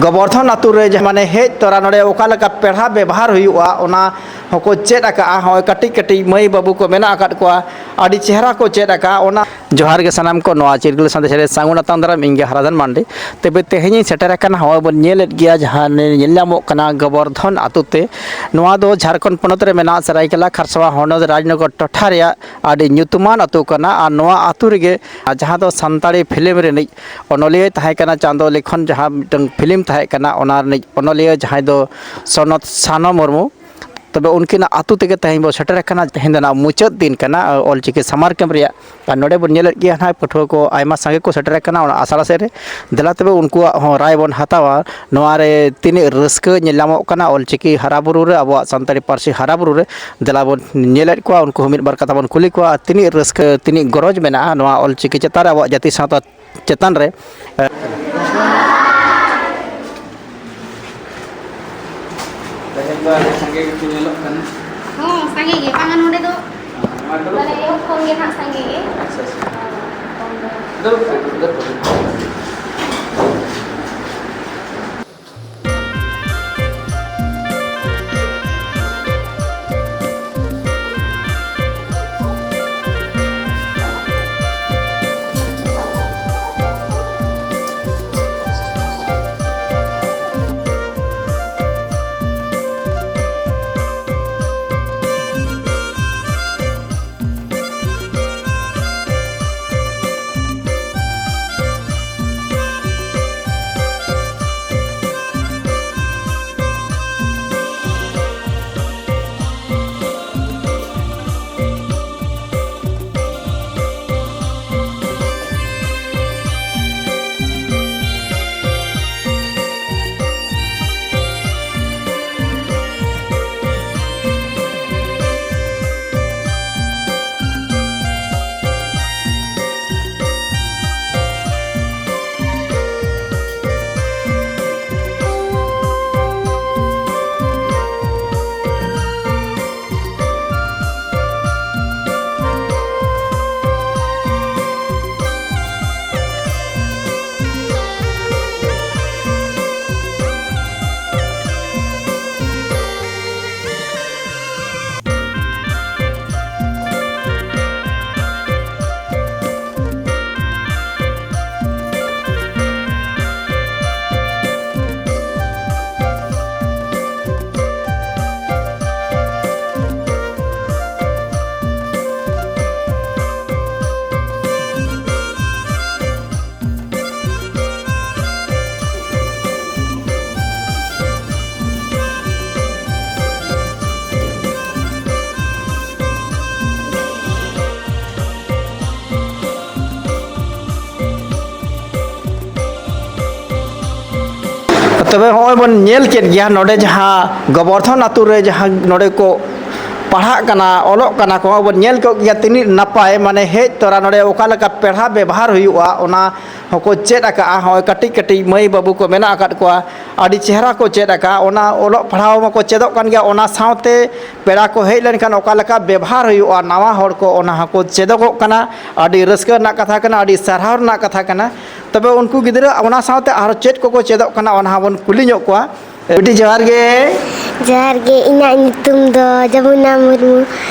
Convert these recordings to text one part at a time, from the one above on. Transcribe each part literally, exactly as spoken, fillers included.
ᱜᱳᱵᱚᱨᱫᱷᱚᱱ ᱟᱛᱳ ᱨᱮ ᱡᱟᱦᱟᱸ ᱢᱟᱱᱮ ᱦᱮᱡ ᱛᱚᱨᱟ ᱱᱚᱰᱮ ᱚᱠᱟ ᱞᱮᱠᱟ ᱯᱮᱲᱟ ᱵᱮᱵᱚᱦᱟᱨ ᱦᱩᱭᱩᱜᱼᱟ, ᱚᱱᱟ ᱦᱚᱸᱠᱚ ᱪᱮᱫ ᱟᱠᱟᱜᱼᱟ᱾ ᱦᱚᱸᱜᱼᱚᱭ ᱠᱟᱹᱴᱤᱡ ᱠᱟᱹᱴᱤᱡ ᱢᱟᱹᱭ ᱵᱟᱹᱵᱩ ᱠᱚ ᱢᱮᱱᱟᱜ ᱟᱠᱟᱫ ᱠᱚᱣᱟ, ᱟᱹᱰᱤ ᱪᱮᱦᱨᱟ ᱠᱚ ᱪᱮᱫ ᱟᱠᱟᱜᱼᱟ᱾ ᱚᱱᱟ ᱡᱚᱦᱟᱨ ᱜᱮ ᱥᱟᱱᱟᱢ ᱠᱚ, ᱱᱚᱣᱟ ᱪᱤᱨᱜᱟᱹᱞ ᱥᱟᱸᱫᱮᱥ ᱨᱮ ᱥᱟᱹᱜᱩᱱ ᱟᱛᱟᱝ ᱫᱟᱨᱟᱢ, ᱤᱧ ᱜᱮ ᱦᱟᱨᱟᱫᱷᱚᱱ ᱢᱟᱱᱰᱤ᱾ ᱛᱚᱵᱮ ᱛᱮᱦᱮᱧ ᱤᱧ ᱥᱮᱴᱮᱨ ᱟᱠᱟᱱᱟ, ᱦᱚᱸᱜᱼᱚᱭ ᱵᱚᱱ ᱧᱮᱞᱮᱫ ᱜᱮᱭᱟ ᱡᱟᱦᱟᱸ ᱧᱮᱞ ᱧᱟᱢᱚᱜ ᱠᱟᱱᱟ ᱜᱳᱵᱚᱨᱫᱷᱚᱱ ᱟᱛᱳ ᱛᱮ᱾ ᱱᱚᱣᱟ ᱫᱚ ᱡᱷᱟᱲᱠᱷᱚᱸᱰ ᱯᱚᱱᱚᱛ ᱨᱮ ᱢᱮᱱᱟᱜ ᱥᱟᱹᱨᱟᱹᱭᱠᱮᱞᱟ ᱠᱷᱟᱨᱥᱟᱣᱟ ᱦᱚᱱᱚᱛ ᱨᱟᱡᱽᱱᱚᱜᱚᱨ ᱴᱚᱴᱷᱟ ᱨᱮᱭᱟᱜ ᱟᱹᱰᱤ ᱧᱩᱛᱩᱢᱟᱱ ᱟᱛᱳ ᱠᱟᱱᱟ᱾ ᱟᱨ ᱱᱚᱣᱟ ᱟᱛᱳ ᱨᱮᱜᱮ ᱡᱟᱦᱟᱸ ᱫᱚ ᱥᱟᱱᱛᱟᱲᱤ ᱯᱷᱤᱞᱢ ᱨᱤᱱᱤᱡ ᱚᱱᱚᱞᱤᱭᱟᱹᱭ ᱛᱟᱦᱮᱸ ᱠᱟᱱᱟ, ᱪᱟᱸᱫᱚ ᱞᱤᱠᱷᱚᱱ, ᱡᱟᱦᱟᱸ ᱢᱤᱫᱴᱟᱝ ᱯᱷᱤᱞᱢ ᱛᱟᱦᱮᱸ ᱠᱟᱱᱟ, ᱚᱱᱟ ᱨᱤᱱᱤᱡ ᱚᱱᱚᱞᱤᱭᱟᱹ ᱡᱟᱦᱟᱸᱭ ᱫᱚ ᱥᱚᱱᱚᱛ ᱥᱟᱱᱚ ᱢᱩᱨᱢᱩ᱾ ᱛᱚᱵᱮ ᱩᱱᱠᱤᱱᱟᱜ ᱟᱛᱳ ᱛᱮᱜᱮ ᱛᱮᱦᱮᱧ ᱵᱚ ᱥᱮᱴᱮᱨ ᱟᱠᱟᱱᱟ᱾ ᱛᱮᱦᱮᱧ ᱫᱚ ᱱᱟᱜ ᱢᱩᱪᱟᱹᱫ ᱫᱤᱱ ᱠᱟᱱᱟ, ᱚᱞᱪᱤᱠᱤ ᱥᱟᱢᱟᱨ ᱠᱮᱢᱯ ᱨᱮᱭᱟᱜ᱾ ᱟᱨ ᱱᱚᱰᱮ ᱵᱚᱱ ᱧᱮᱞᱮᱫ ᱜᱮᱭᱟ ᱱᱟᱜ, ᱯᱟᱹᱴᱷᱩᱣᱟᱹ ᱠᱚ ᱟᱭᱢᱟ ᱥᱟᱸᱜᱮ ᱠᱚ ᱥᱮᱴᱮᱨ ᱟᱠᱟᱱᱟ ᱚᱱᱟ ᱟᱥᱲᱟ ᱥᱮᱫ ᱨᱮ᱾ ᱫᱮᱞᱟ ᱛᱚᱵᱮ ᱩᱱᱠᱩᱣᱟᱜ ᱦᱚᱸ ᱨᱟᱭ ᱵᱚᱱ ᱦᱟᱛᱟᱣᱟ, ᱱᱚᱣᱟ ᱨᱮ ᱛᱤᱱᱟᱹᱜ ᱨᱟᱹᱥᱠᱟᱹ ᱧᱮᱞ ᱧᱟᱢᱚᱜ ᱠᱟᱱᱟ ᱚᱞᱪᱤᱠᱤ ᱦᱟᱨᱟᱵᱩᱨᱩ ᱨᱮ, ᱟᱵᱚᱣᱟᱜ ᱥᱟᱱᱛᱟᱲᱤ ᱯᱟᱹᱨᱥᱤ ᱦᱟᱨᱟᱵᱩᱨᱩ ᱨᱮ᱾ ᱫᱮᱞᱟ ᱵᱚᱱ ᱧᱮᱞᱮᱫ ᱠᱚᱣᱟ, ᱩᱱᱠᱩ ᱦᱚᱸ ᱢᱤᱫ ᱵᱟᱨ ᱠᱟᱛᱷᱟ ᱵᱚᱱ ᱠᱩᱞᱤ ᱠᱚᱣᱟ, ᱟᱨ ᱛᱤᱱᱟᱹᱜ ᱨᱟᱹᱥᱠᱟᱹ, ᱛᱤᱱᱟᱹᱜ ᱜᱚᱨᱚᱡᱽ ᱢᱮᱱᱟᱜᱼᱟ ᱱᱚᱣᱟ ᱚᱞᱪᱤᱠᱤ ᱪᱮᱛᱟᱱ ᱨᱮ, ᱟᱵᱚᱣᱟᱜ ᱡᱟᱹᱛᱤ ᱥᱟᱶᱛᱟ ᱪᱮᱛᱟᱱ ᱨᱮ᱾ ᱛᱮᱦᱮᱧ ᱫᱚ ᱟᱹᱰᱤ ᱥᱟᱸᱜᱮ ᱜᱮᱠᱚ ᱧᱮᱞᱚᱜ ᱠᱟᱱᱟ᱾ ᱦᱚᱸ, ᱥᱟᱸᱜᱮ ᱜᱮ᱾ ᱵᱟᱝᱟ, ᱱᱚᱰᱮ ᱫᱚ ᱦᱮᱸ, ᱢᱟ ᱫᱩᱲᱩᱵ ᱢᱟᱱᱮ ᱠᱚᱜ ᱯᱮ᱾ ᱮᱦᱚᱵ ᱠᱷᱚᱱ ᱜᱮ ᱱᱟᱦᱟᱜ ᱥᱟᱸᱜᱮ ᱜᱮ᱾ ᱟᱪᱪᱷᱟ, ᱟᱪᱪᱷᱟ᱾ ᱦᱚᱸ, ᱠᱚᱢ ᱫᱚ᱾ ᱫᱩᱲᱩᱵ ᱯᱮ, ᱫᱩᱲᱩᱵ ᱯᱮ᱾ ᱛᱚᱵᱮ ᱦᱚᱸᱜᱼᱚᱭ ᱵᱚᱱ ᱧᱮᱞ ᱠᱮᱫ ᱜᱮᱭᱟ, ᱱᱚᱰᱮ ᱡᱟᱦᱟᱸ ᱜᱳᱵᱚᱨᱫᱷᱚᱱ ᱟᱛᱳ ᱨᱮ ᱡᱟᱦᱟᱸ ᱱᱚᱰᱮ ᱠᱚ ᱯᱟᱲᱦᱟᱜ ᱠᱟᱱᱟ, ᱚᱞᱚᱜ ᱠᱟᱱᱟ ᱠᱚ, ᱵᱚᱱ ᱧᱮᱞ ᱠᱮᱫ ᱜᱮᱭᱟ ᱛᱤᱱᱟᱹᱜ ᱱᱟᱯᱟᱭ, ᱢᱟᱱᱮ ᱦᱮᱡ ᱛᱚᱨᱟ ᱱᱚᱰᱮ ᱚᱠᱟ ᱞᱮᱠᱟ ᱯᱮᱲᱟ ᱵᱮᱵᱚᱦᱟᱨ ᱦᱩᱭᱩᱜᱼᱟ, ᱚᱱᱟ ᱦᱚᱸᱠᱚ ᱪᱮᱫ ᱟᱠᱟᱜᱼᱟ᱾ ᱦᱚᱸᱜᱼᱚᱭ ᱠᱟᱹᱴᱤᱡ ᱠᱟᱹᱴᱤᱡ ᱢᱟᱹᱭ ᱵᱟᱹᱵᱩ ᱠᱚ ᱢᱮᱱᱟᱜ ᱟᱠᱟᱫ ᱠᱚᱣᱟ, ᱟᱹᱰᱤ ᱪᱮᱦᱨᱟ ᱠᱚ ᱪᱮᱫ ᱟᱠᱟᱜᱼᱟ᱾ ᱚᱱᱟ ᱚᱞᱚᱜ ᱯᱟᱲᱦᱟᱣ ᱢᱟᱠᱚ ᱪᱮᱫᱚᱜ ᱠᱟᱱ ᱜᱮᱭᱟ, ᱚᱱᱟ ᱥᱟᱶᱛᱮ ᱯᱮᱲᱟ ᱠᱚ ᱦᱮᱡ ᱞᱮᱱᱠᱷᱟᱱ ᱚᱠᱟ ᱞᱮᱠᱟ ᱵᱮᱵᱚᱦᱟᱨ ᱦᱩᱭᱩᱜᱼᱟ, ᱱᱟᱣᱟ ᱦᱚᱲ ᱠᱚ, ᱚᱱᱟ ᱦᱚᱸᱠᱚ ᱪᱮᱫᱚᱜᱚᱜ ᱠᱟᱱᱟ᱾ ᱟᱹᱰᱤ ᱨᱟᱹᱥᱠᱟᱹ ᱨᱮᱱᱟᱜ ᱠᱟᱛᱷᱟ ᱠᱟᱱᱟ, ᱟᱹᱰᱤ ᱥᱟᱨᱦᱟᱣ ᱨᱮᱱᱟᱜ ᱠᱟᱛᱷᱟ ᱠᱟᱱᱟ᱾ ᱛᱚᱵᱮ ᱩᱱᱠᱩ ᱜᱤᱫᱽᱨᱟᱹ ᱚᱱᱟ ᱥᱟᱶᱛᱮ ᱟᱨᱦᱚᱸ ᱪᱮᱫ ᱠᱚᱠᱚ ᱪᱮᱫᱚᱜ ᱠᱟᱱᱟ, ᱚᱱᱟ ᱦᱚᱸᱵᱚᱱ ᱠᱩᱞᱤ ᱧᱚᱜ ᱠᱚᱣᱟ᱾ ᱵᱤᱴᱤ, ᱡᱚᱦᱟᱨ ᱜᱮ᱾ ᱡᱚᱦᱟᱨ ᱜᱮ, ᱤᱧᱟᱹᱜ ᱧᱩᱛᱩᱢ ᱫᱚ ᱡᱚᱢᱩᱱᱟ ᱢᱩᱨᱢᱩ᱾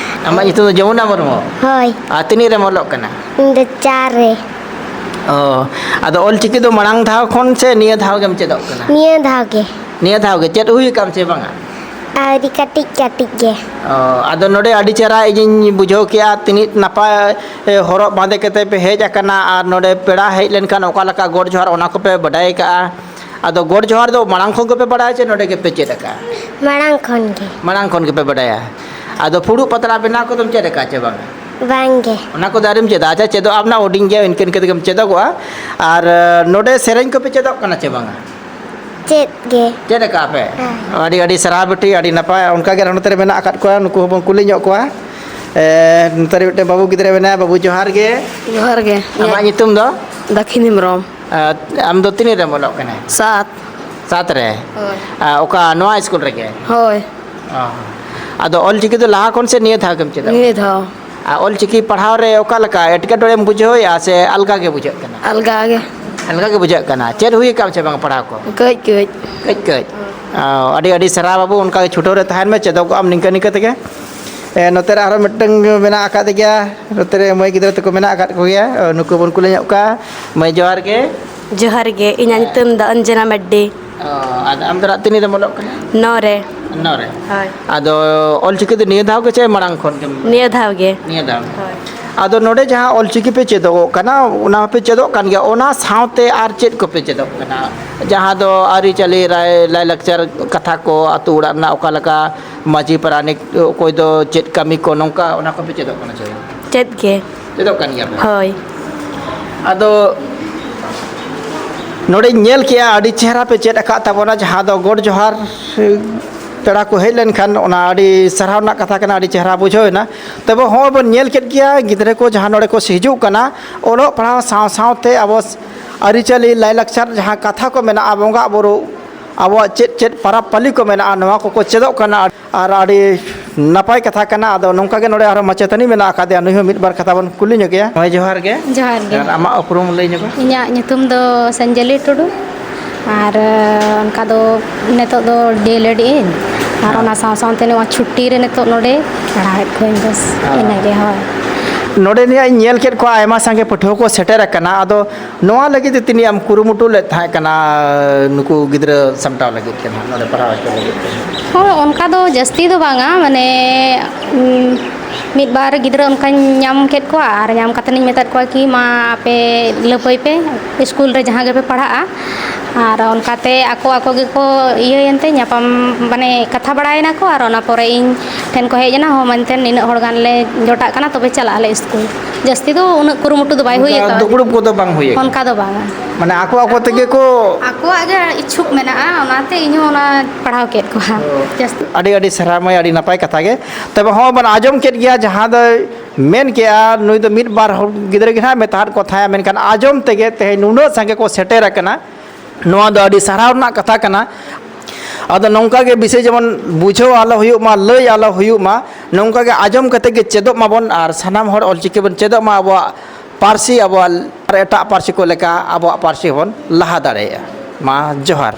ᱟᱢᱟᱜ ᱧᱩᱛᱩᱢ ᱫᱚ ᱡᱚᱢᱩᱱᱟ ᱢᱩᱨᱢᱩ? ᱦᱳᱭ᱾ ᱟᱨ ᱛᱤᱱᱟᱹᱜ ᱨᱮᱢ ᱚᱞᱚᱜ ᱠᱟᱱᱟ? ᱤᱧ ᱫᱚ ᱪᱟᱨ ᱨᱮ᱾ ᱚ, ᱟᱫᱚ ᱚᱞ ᱪᱤᱠᱤ ᱫᱚ ᱢᱟᱲᱟᱝ ᱫᱷᱟᱣ ᱠᱷᱚᱱ ᱥᱮ ᱱᱤᱭᱟᱹ ᱫᱷᱟᱣ ᱜᱮᱢ ᱪᱮᱫᱚᱜ ᱠᱟᱱᱟ? ᱱᱤᱭᱟᱹ ᱫᱷᱟᱣ ᱜᱮ᱾ ᱱᱤᱭᱟᱹ ᱫᱷᱟᱣ ᱜᱮ? ᱪᱮᱫ ᱦᱩᱭ ᱟᱠᱟᱱ ᱪᱮ ᱵᱟᱝᱟ? ᱟᱹᱣᱨᱤ, ᱠᱟᱹᱴᱤᱡ ᱠᱟᱹᱴᱤᱡ ᱜᱮ᱾ ᱚ, ᱟᱫᱚ ᱱᱚᱰᱮ ᱟᱹᱰᱤ ᱪᱮᱦᱨᱟ ᱤᱧᱤᱧ ᱵᱩᱡᱷᱟᱹᱣ ᱠᱮᱜᱼᱟ, ᱛᱤᱱᱟᱹᱜ ᱱᱟᱯᱟᱭ, ᱮ, ᱦᱚᱨᱚᱜ ᱵᱟᱸᱫᱮ ᱠᱟᱛᱮ ᱯᱮ ᱦᱮᱡ ᱟᱠᱟᱱᱟ, ᱟᱨ ᱱᱚᱰᱮ ᱯᱮᱲᱟ ᱦᱮᱡ ᱞᱮᱱᱠᱷᱟᱱ ᱚᱠᱟ ᱞᱮᱠᱟ ᱜᱚᱰ ᱡᱚᱦᱟᱨ, ᱚᱱᱟ ᱠᱚᱯᱮ ᱵᱟᱰᱟᱭ ᱠᱟᱜᱼᱟ᱾ ᱟᱫᱚ ᱜᱚᱰ ᱡᱚᱦᱟᱨ ᱫᱚ ᱢᱟᱲᱟᱝ ᱠᱷᱚᱱ ᱜᱮᱯᱮ ᱵᱟᱰᱟᱭᱟ ᱪᱮ ᱱᱚᱰᱮ ᱜᱮᱯᱮ ᱪᱮᱫ ᱟᱠᱟᱜᱼᱟ? ᱢᱟᱲᱟᱝ ᱠᱷᱚᱱ ᱜᱮ᱾ ᱢᱟᱲᱟᱝ ᱠᱷᱚᱱ ᱜᱮᱯᱮ ᱵᱟᱰᱟᱭᱟ᱾ ᱟᱫᱚ ᱯᱷᱩᱲᱩᱜ ᱯᱟᱛᱲᱟ ᱵᱮᱱᱟᱣ ᱠᱚᱫᱚᱢ ᱪᱮᱫ ᱟᱠᱟᱫ ᱪᱮ ᱵᱟᱝ? ᱵᱟᱝ ᱜᱮ᱾ ᱚᱱᱟ ᱠᱚᱫᱚ ᱟᱹᱣᱨᱤᱢ ᱪᱮᱫᱟ? ᱟᱪᱪᱷᱟ, ᱪᱮᱫᱚᱜ ᱟᱢ ᱱᱟ, ᱦᱩᱰᱤᱧ ᱜᱮᱭᱟ, ᱤᱱᱠᱟᱹ ᱤᱱᱠᱟᱹ ᱛᱮᱜᱮᱢ ᱪᱮᱫᱚᱜᱚᱜᱼᱟ᱾ ᱟᱨ, ᱮ, ᱱᱚᱰᱮ ᱥᱮᱨᱮᱧ ᱠᱚᱯᱮ ᱪᱮᱫᱚᱜ ᱠᱟᱱᱟ ᱪᱮ ᱵᱟᱝᱟ? ᱪᱮᱫ ᱜᱮ᱾ ᱪᱮᱫ ᱟᱠᱟᱫ ᱯᱮ? ᱦᱮᱸ᱾ ᱟᱹᱰᱤ, ᱟᱹᱰᱤ ᱥᱟᱨᱦᱟᱣ ᱵᱤᱴᱤ, ᱟᱹᱰᱤ ᱱᱟᱯᱟᱭ᱾ ᱚᱱᱠᱟ ᱜᱮ ᱟᱨᱦᱚᱸ ᱱᱚᱛᱮ ᱨᱮ ᱢᱮᱱᱟᱜ ᱟᱠᱟᱫ ᱠᱚᱣᱟ, ᱱᱩᱠᱩ ᱦᱚᱸᱵᱚᱱ ᱠᱩᱞᱤ ᱧᱚᱜ ᱠᱚᱣᱟ᱾ ᱮ, ᱱᱚᱛᱮ ᱨᱮ ᱢᱤᱫᱴᱮᱱ ᱵᱟᱹᱵᱩ ᱜᱤᱫᱽᱨᱟᱹ ᱢᱮᱱᱟᱭᱟ᱾ ᱵᱟᱹᱵᱩ, ᱡᱚᱦᱟᱨ ᱜᱮ᱾ ᱡᱚᱦᱟᱨ ᱜᱮ᱾ ᱟᱢᱟᱜ ᱧᱩᱛᱩᱢ ᱫᱚ? ᱫᱟᱠᱷᱤᱱ ᱦᱮᱢᱵᱨᱚᱢ᱾ ᱟᱨ ᱟᱢ ᱫᱚ ᱛᱤᱱᱟᱹᱜ ᱨᱮᱢ ᱚᱞᱚᱜ ᱠᱟᱱᱟ? ᱥᱟᱛ᱾ ᱥᱟᱛ ᱨᱮ? ᱦᱳᱭ᱾ ᱟᱨ ᱚᱠᱟ ᱱᱚᱣᱟ ᱤᱥᱠᱩᱞ ᱨᱮᱜᱮ? ᱦᱳᱭ᱾ ᱚ᱾ ᱟᱫᱚ ᱚᱞ ᱪᱤᱠᱤ ᱫᱚ ᱞᱟᱦᱟ ᱠᱷᱚᱱ ᱥᱮ ᱱᱤᱭᱟᱹ ᱫᱷᱟᱣ ᱜᱮᱢ ᱪᱮᱫᱚᱜ? ᱱᱤᱭᱟᱹ ᱫᱷᱟᱣ᱾ ᱟᱨ ᱚᱞ ᱪᱤᱠᱤ ᱯᱟᱲᱦᱟᱣ ᱨᱮ ᱚᱠᱟ ᱞᱮᱠᱟ ᱮᱴᱠᱮᱴᱚᱬᱮᱢ ᱵᱩᱡᱷᱟᱹᱣᱮᱫᱼᱟ ᱥᱮ ᱟᱞᱜᱟ ᱜᱮ ᱵᱩᱡᱷᱟᱹᱜ ᱠᱟᱱᱟ? ᱟᱞᱜᱟ ᱜᱮ᱾ ᱟᱞᱜᱟ ᱜᱮ ᱵᱩᱡᱷᱟᱹᱜ ᱠᱟᱱᱟ᱾ ᱪᱮᱫ ᱦᱩᱭ ᱟᱠᱟᱱ ᱥᱮ ᱵᱟᱝ ᱯᱟᱲᱦᱟᱣ ᱠᱚ? ᱠᱟᱹᱡ ᱠᱟᱹᱡ᱾ ᱠᱟᱹᱡ ᱠᱟᱹᱡ? ᱚ, ᱟᱹᱰᱤ ᱟᱹᱰᱤ ᱥᱟᱨᱦᱟᱣ ᱵᱟᱹᱵᱩ, ᱚᱱᱠᱟ ᱜᱮ ᱪᱷᱩᱴᱟᱹᱣ ᱨᱮ ᱛᱟᱦᱮᱱ ᱢᱮ, ᱪᱮᱫᱚᱜᱚᱜ ᱟᱢ ᱱᱤᱝᱠᱟᱹ ᱱᱤᱝᱠᱟᱹ ᱛᱮᱜᱮ᱾ ᱮ, ᱱᱚᱛᱮ ᱨᱮ ᱟᱨᱦᱚᱸ ᱢᱤᱫᱴᱟᱝ ᱢᱮᱱᱟᱜ ᱟᱠᱟᱫ ᱜᱮᱭᱟ, ᱱᱚᱛᱮ ᱨᱮ ᱢᱟᱹᱭ ᱜᱤᱫᱽᱨᱟᱹ ᱛᱟᱠᱚ ᱢᱮᱱᱟᱜ ᱟᱠᱟᱫ ᱠᱚᱜᱮᱭᱟ᱾ ᱚ, ᱱᱩᱠᱩ ᱵᱚᱱ ᱠᱩᱞᱤ ᱧᱚᱜ ᱠᱚᱣᱟ᱾ ᱢᱟᱹᱭ, ᱡᱚᱦᱟᱨ ᱜᱮ᱾ ᱡᱚᱦᱟᱨ ᱜᱮ, ᱤᱧᱟᱹᱜ ᱧᱩᱛᱩᱢ ᱫᱚ ᱚᱧᱡᱚᱱᱟ ᱢᱟᱨᱰᱤ᱾ ᱚ, ᱟᱫᱚ ᱟᱢ ᱫᱚ ᱱᱟᱜ ᱛᱤᱱᱟᱹᱜ ᱨᱮᱢ ᱚᱞᱚᱜ ᱠᱟᱱᱟ? ᱱᱚ ᱨᱮ᱾ ᱱᱚ ᱨᱮ? ᱦᱳᱭ᱾ ᱟᱫᱚ ᱚᱞ ᱪᱤᱠᱤ ᱫᱚ ᱱᱤᱭᱟᱹ ᱫᱷᱟᱣ ᱜᱮ ᱪᱮ ᱢᱟᱲᱟᱝ ᱠᱷᱚᱱ ᱜᱮᱢ? ᱱᱤᱭᱟᱹ ᱫᱷᱟᱣ ᱜᱮ᱾ ᱱᱤᱭᱟᱹ ᱫᱷᱟᱣ᱾ ᱦᱳᱭ᱾ ᱟᱫᱚ ᱱᱚᱰᱮ ᱡᱟᱦᱟᱸ ᱚᱞ ᱪᱤᱠᱤ ᱯᱮ ᱪᱮᱫᱚᱜᱚᱜ ᱠᱟᱱᱟ, ᱚᱱᱟ ᱦᱚᱸᱯᱮ ᱪᱮᱫᱚᱜ ᱠᱟᱱ ᱜᱮᱭᱟ, ᱚᱱᱟ ᱥᱟᱶᱛᱮ ᱟᱨ ᱪᱮᱫ ᱠᱚᱯᱮ ᱪᱮᱫᱚᱜ ᱠᱟᱱᱟ? ᱡᱟᱦᱟᱸ ᱫᱚ ᱟᱹᱨᱤᱪᱟᱹᱞᱤ, ᱨᱟᱭ-, ᱞᱟᱭᱼᱞᱟᱠᱪᱟᱨ ᱠᱟᱛᱷᱟ ᱠᱚ, ᱟᱹᱛᱩ ᱚᱲᱟᱜ ᱨᱮᱱᱟᱜ ᱚᱠᱟ ᱞᱮᱠᱟ ᱢᱟᱹᱡᱷᱤ ᱯᱟᱨᱟᱱᱤᱠ ᱚᱠᱚᱭ ᱫᱚ ᱪᱮᱫ ᱠᱟᱹᱢᱤ ᱠᱚ ᱱᱚᱝᱠᱟ, ᱚᱱᱟ ᱠᱚᱯᱮ ᱪᱮᱫᱚᱜ ᱠᱟᱱᱟ ᱪᱮ? ᱪᱮᱫ ᱜᱮ᱾ ᱪᱮᱫᱚᱜ ᱠᱟᱱ ᱜᱮᱭᱟ ᱯᱮ? ᱦᱳᱭ᱾ ᱟᱫᱚ ᱱᱚᱰᱮᱧ ᱧᱮᱞ ᱠᱮᱜᱼᱟ, ᱟᱹᱰᱤ ᱪᱮᱦᱨᱟ ᱯᱮ ᱪᱮᱫ ᱟᱠᱟᱫ ᱛᱟᱵᱚᱱᱟ, ᱡᱟᱦᱟᱸ ᱫᱚ ᱜᱚᱰ ᱡᱚᱦᱟᱨ, ᱯᱮᱲᱟ ᱠᱚ ᱦᱮᱡ ᱞᱮᱱᱠᱷᱟᱱ ᱚᱱᱟ ᱟᱹᱰᱤ ᱥᱟᱨᱦᱟᱣ ᱨᱮᱱᱟᱜ ᱠᱟᱛᱷᱟ ᱠᱟᱱᱟ, ᱟᱹᱰᱤ ᱪᱮᱦᱨᱟ ᱵᱩᱡᱷᱟᱹᱣ ᱮᱱᱟ᱾ ᱛᱚᱵᱮ ᱦᱚᱸᱜᱼᱚᱭ ᱵᱚᱱ ᱧᱮᱞ ᱠᱮᱫ ᱜᱮᱭᱟ, ᱜᱤᱫᱽᱨᱟᱹ ᱠᱚ ᱡᱟᱦᱟᱸ ᱱᱚᱰᱮ ᱠᱚ ᱦᱤᱡᱩᱜ ᱠᱟᱱᱟ, ᱚᱞᱚᱜ ᱯᱟᱲᱦᱟᱣ ᱥᱟᱶ ᱥᱟᱶᱛᱮ ᱟᱵᱚ ᱟᱹᱨᱤᱪᱟᱹᱞᱤ, ᱞᱟᱭᱼᱞᱟᱠᱪᱟᱨ, ᱡᱟᱦᱟᱸ ᱠᱟᱛᱷᱟ ᱠᱚ ᱢᱮᱱᱟᱜᱼᱟ, ᱵᱚᱸᱜᱟ ᱵᱩᱨᱩ, ᱟᱵᱚᱣᱟᱜ ᱪᱮᱫ ᱪᱮᱫ ᱯᱟᱨᱟᱵᱽ ᱯᱟᱹᱞᱤ ᱠᱚ ᱢᱮᱱᱟᱜᱼᱟ, ᱱᱚᱣᱟ ᱠᱚᱠᱚ ᱪᱮᱫᱚᱜ ᱠᱟᱱᱟ᱾ ᱟᱨ ᱟᱹᱰᱤ ᱱᱟᱯᱟᱭ ᱠᱟᱛᱷᱟ ᱠᱟᱱᱟ᱾ ᱟᱫᱚ ᱱᱚᱝᱠᱟ ᱜᱮ ᱱᱚᱰᱮ ᱟᱨᱦᱚᱸ ᱢᱟᱪᱮᱛᱟᱹᱱᱤ ᱢᱮᱱᱟᱜ ᱟᱠᱟᱫᱮᱭᱟ, ᱱᱩᱭ ᱦᱚᱸ ᱢᱤᱫ ᱵᱟᱨ ᱠᱟᱛᱷᱟ ᱵᱚᱱ ᱠᱩᱞᱤ ᱧᱚᱜᱮᱭᱟ᱾ ᱦᱳᱭ, ᱡᱚᱦᱟᱨ ᱜᱮ᱾ ᱡᱚᱦᱟᱨ ᱜᱮ᱾ ᱟᱨ ᱟᱢᱟᱜ ᱩᱯᱨᱩᱢ ᱞᱟᱹᱭ ᱧᱚᱜ ᱢᱮ᱾ ᱤᱧᱟᱹᱜ ᱧᱩᱛᱩᱢ ᱫᱚ ᱥᱟᱱᱡᱟᱞᱤ ᱴᱩᱰᱩ, ᱟᱨ ᱚᱱᱠᱟ ᱫᱚ ᱱᱤᱛᱚᱜ ᱫᱚ ᱰᱤ ᱮᱞ ᱮᱰ ᱤᱧ, ᱟᱨ ᱦᱮᱸ᱾ ᱚᱱᱟ ᱥᱟᱶ ᱥᱟᱶᱛᱮ ᱱᱚᱣᱟ ᱪᱷᱩᱴᱤ ᱨᱮ ᱱᱤᱛᱚᱜ ᱱᱚᱰᱮ ᱯᱟᱲᱦᱟᱣᱮᱫ ᱠᱚᱣᱟᱹᱧ, ᱵᱮᱥ ᱦᱮᱸ᱾ ᱤᱱᱟᱹᱜᱮ᱾ ᱦᱳᱭ᱾ ᱱᱚᱰᱮ ᱱᱤᱭᱟᱹ ᱤᱧ ᱧᱮᱞ ᱠᱮᱫ ᱠᱚᱣᱟ, ᱟᱭᱢᱟ ᱥᱟᱸᱜᱮ ᱯᱟᱹᱴᱷᱩᱣᱟᱹ ᱠᱚ ᱥᱮᱴᱮᱨ ᱟᱠᱟᱱᱟ᱾ ᱟᱫᱚ ᱱᱚᱣᱟ ᱞᱟᱹᱜᱤᱫ ᱛᱮ ᱛᱤᱱᱟᱹᱜ ᱮᱢ ᱠᱩᱨᱩᱢᱩᱴᱩ ᱞᱮᱫ ᱛᱟᱦᱮᱸ ᱠᱟᱱᱟ, ᱱᱩᱠᱩ ᱜᱤᱫᱽᱨᱟᱹ ᱥᱟᱢᱴᱟᱣ ᱞᱟᱹᱜᱤᱫ ᱛᱮ ᱱᱟᱦᱟᱜ, ᱱᱚᱰᱮ ᱯᱟᱲᱦᱟᱣ ᱦᱚᱪᱚ ᱞᱟᱹᱜᱤᱫ ᱛᱮ? ᱦᱳᱭ, ᱚᱱᱠᱟ ᱫᱚ ᱡᱟᱹᱥᱛᱤ ᱫᱚ ᱵᱟᱝᱟ, ᱢᱟᱱᱮ, ᱩᱸ, ᱢᱤᱫ ᱵᱟᱨ ᱜᱤᱫᱽᱨᱟᱹ ᱚᱱᱠᱟᱧ ᱧᱟᱢ ᱠᱮᱫ ᱠᱚᱣᱟ ᱟᱨ ᱧᱟᱢ ᱠᱟᱛᱮᱫ ᱤᱧ ᱢᱮᱛᱟᱫ ᱠᱚᱣᱟ ᱠᱤ, "ᱢᱟ, ᱟᱯᱮ ᱞᱟᱹᱯᱟᱹᱭ ᱯᱮ, ᱤᱥᱠᱩᱞ ᱨᱮ ᱡᱟᱦᱟᱸ ᱜᱮᱯᱮ ᱯᱟᱲᱦᱟᱜᱼᱟ", ᱟᱨ ᱚᱱᱠᱟᱛᱮ ᱟᱠᱚ ᱟᱠᱚ ᱜᱮᱠᱚ ᱤᱭᱟᱹᱭᱮᱱᱛᱮ, ᱧᱟᱯᱟᱢ, ᱢᱟᱱᱮ, ᱠᱟᱛᱷᱟ ᱵᱟᱲᱟᱭᱮᱱᱟ ᱠᱚ, ᱟᱨ ᱚᱱᱟ ᱯᱚᱨᱮ ᱤᱧ ᱴᱷᱮᱱ ᱠᱚ ᱦᱮᱡ ᱮᱱᱟ, "ᱦᱚᱸ, ᱢᱮᱱᱛᱮ ᱱᱤᱱᱟᱹᱜ ᱦᱚᱲ ᱜᱟᱱ ᱞᱮ ᱡᱚᱴᱟᱜ ᱠᱟᱱᱟ, ᱛᱚᱵᱮ ᱪᱟᱞᱟᱜ ᱟᱞᱮ ᱤᱥᱠᱩᱞ᱾" ᱡᱟᱹᱥᱛᱤ ᱫᱚ ᱩᱱᱟᱹᱜ ᱠᱩᱨᱩᱢᱩᱴᱩ ᱫᱚ ᱵᱟᱭ ᱦᱩᱭ ᱚᱱᱠᱟ ᱟᱠᱟᱱᱟ᱾ ᱫᱩᱯᱲᱩᱵ ᱠᱚᱫᱚ ᱵᱟᱝ ᱦᱩᱭ ᱟᱠᱟᱱᱟ? ᱚᱱᱠᱟ ᱫᱚ ᱵᱟᱝᱟ᱾ ᱢᱟᱱᱮ, ᱟᱠᱚ ᱟᱠᱚ ᱛᱮᱜᱮ ᱠᱚ ᱟᱠᱚᱣᱟᱜ ᱜᱮ ᱤᱪᱪᱷᱩᱠ ᱢᱮᱱᱟᱜᱼᱟ, ᱚᱱᱟᱛᱮ ᱤᱧ ᱦᱚᱸ ᱚᱱᱟ ᱯᱟᱲᱦᱟᱣ ᱠᱮᱫ ᱠᱚᱣᱟ᱾ ᱚ᱾ ᱡᱟᱹᱥᱛᱤ᱾ ᱟᱹᱰᱤ ᱟᱹᱰᱤ ᱥᱟᱨᱦᱟᱣ ᱢᱟᱹᱭ, ᱟᱹᱰᱤ ᱱᱟᱯᱟᱭ ᱠᱟᱛᱷᱟ ᱜᱮ᱾ ᱛᱚᱵᱮ ᱦᱚᱸ ᱵᱚᱱ ᱟᱸᱡᱚᱢ ᱠᱮᱫ ᱜᱮᱭᱟ, ᱡᱟᱦᱟᱸ ᱫᱚᱭ ᱢᱮᱱ ᱠᱮᱜᱼᱟ, ᱱᱩᱭ ᱫᱚ ᱢᱤᱫ ᱵᱟᱨ ᱦᱚᱲ ᱜᱤᱫᱽᱨᱟᱹ ᱜᱮ ᱱᱟᱦᱟᱜ ᱢᱮᱛᱟᱫ ᱠᱚ ᱛᱟᱦᱮᱸᱫ, ᱢᱮᱱᱠᱷᱟᱱ ᱟᱸᱡᱚᱢ ᱛᱮᱜᱮ ᱛᱮᱦᱮᱧ ᱱᱩᱱᱟᱹᱜ ᱥᱟᱸᱜᱮ ᱠᱚ ᱥᱮᱴᱮᱨ ᱟᱠᱟᱱᱟ᱾ ᱱᱚᱣᱟ ᱫᱚ ᱟᱹᱰᱤ ᱥᱟᱨᱦᱟᱣ ᱨᱮᱱᱟᱜ ᱠᱟᱛᱷᱟ ᱠᱟᱱᱟ᱾ ᱟᱫᱚ ᱱᱚᱝᱠᱟ ᱜᱮ ᱵᱤᱥᱚᱭ ᱡᱮᱢᱚᱱ ᱵᱩᱡᱷᱟᱹᱣ ᱟᱞᱚ ᱦᱩᱭᱩᱜ ᱢᱟ, ᱞᱟᱹᱭ ᱟᱞᱚ ᱦᱩᱭᱩᱜ ᱢᱟ, ᱱᱚᱝᱠᱟ ᱜᱮ ᱟᱸᱡᱚᱢ ᱠᱟᱛᱮ ᱜᱮ ᱪᱮᱫᱚᱜ ᱢᱟᱵᱚᱱ ᱟᱨ ᱥᱟᱱᱟᱢ ᱦᱚᱲ ᱚᱞᱪᱤᱠᱤ ᱵᱚᱱ ᱪᱮᱫᱚᱜ ᱢᱟ, ᱟᱵᱚᱣᱟᱜ ᱯᱟᱹᱨᱥᱤ, ᱟᱵᱚᱣᱟᱜ ᱟᱨ ᱮᱴᱟᱜ ᱯᱟᱹᱨᱥᱤ ᱠᱚ ᱞᱮᱠᱟ ᱟᱵᱚᱣᱟᱜ ᱯᱟᱹᱨᱥᱤ ᱦᱚᱸᱵᱚᱱ ᱞᱟᱦᱟ ᱫᱟᱲᱮᱭᱟᱜᱼᱟ᱾ ᱢᱟ ᱡᱚᱦᱟᱨ᱾